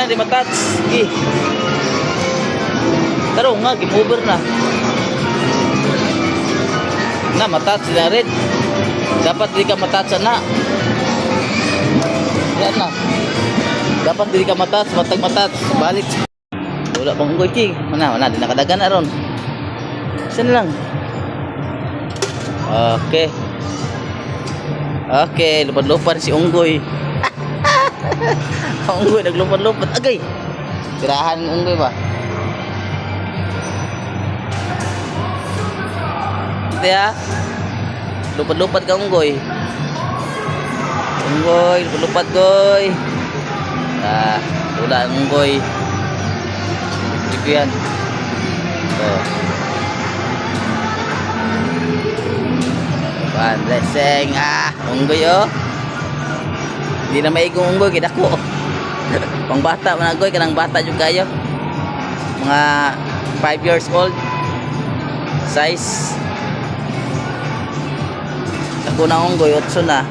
Na, di matouch. Sige. Taro nga, game over na. Na, matouch na red. Dapat di ka matouch na. Yan na. Dapat di ka matouch, matag matouch. Balik. Wala pang unggoy, King. Mana, wala, di nakadagan na ron. Isa na lang. Okay. Okay, lupad-lupad si Unggoy. Unggoy, naglupad-lupad. Agay! Tirahan ng unggoy ba? Kaya, lupad-lupad ka, unggoy. Unggoy, lupad-lupad, goy. Ah, wala ang unggoy. Hindi ko yan. So. One blessing. Ah, unggoy oh. Hindi na maigong unggoy, kidako. Pang bata man agoy, kanang bata jud kayo. Mga 5 years old. Size. Ako na unggoy, 8 na.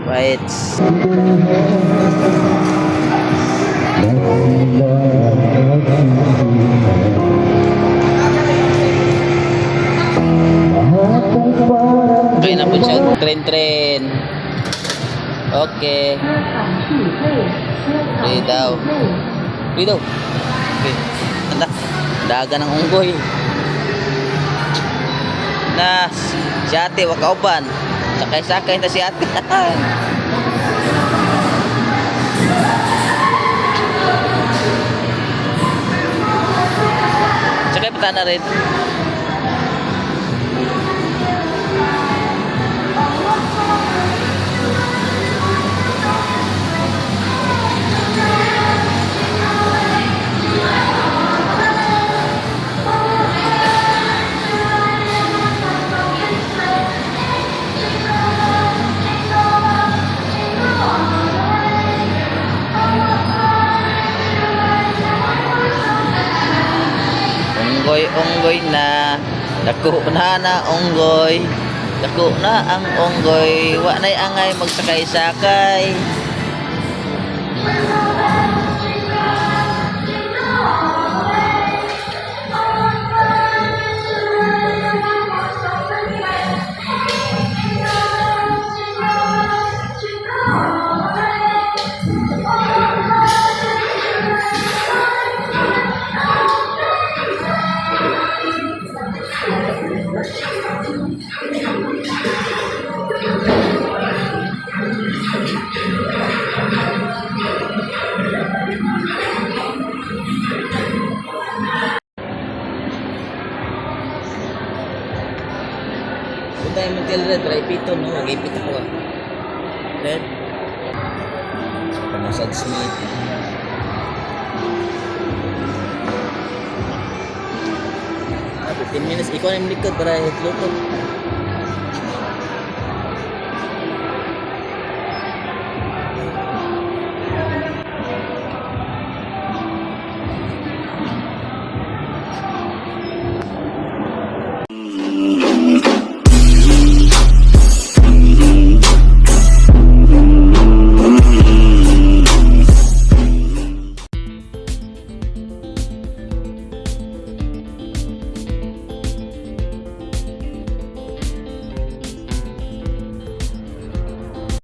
Wait. Okay na po siya. Train, train. Okay. Free daw. Free daw. Okay. Anda. Daga ng unggoy. Na, si ate, wakauban. Sakay-sakay na si ate. Sakay pa na rin. Unggoy, unggoy na. Dako na na unggoy. Dako na ang unggoy. Wa na'y angay magsakay-sakay. Punta yung Montel Red, para ipito, no? Mag-ipit ako, ah. Red. Pamassage me. Ah, 15 minutes. Ikaw na yung likod para hitlo ko.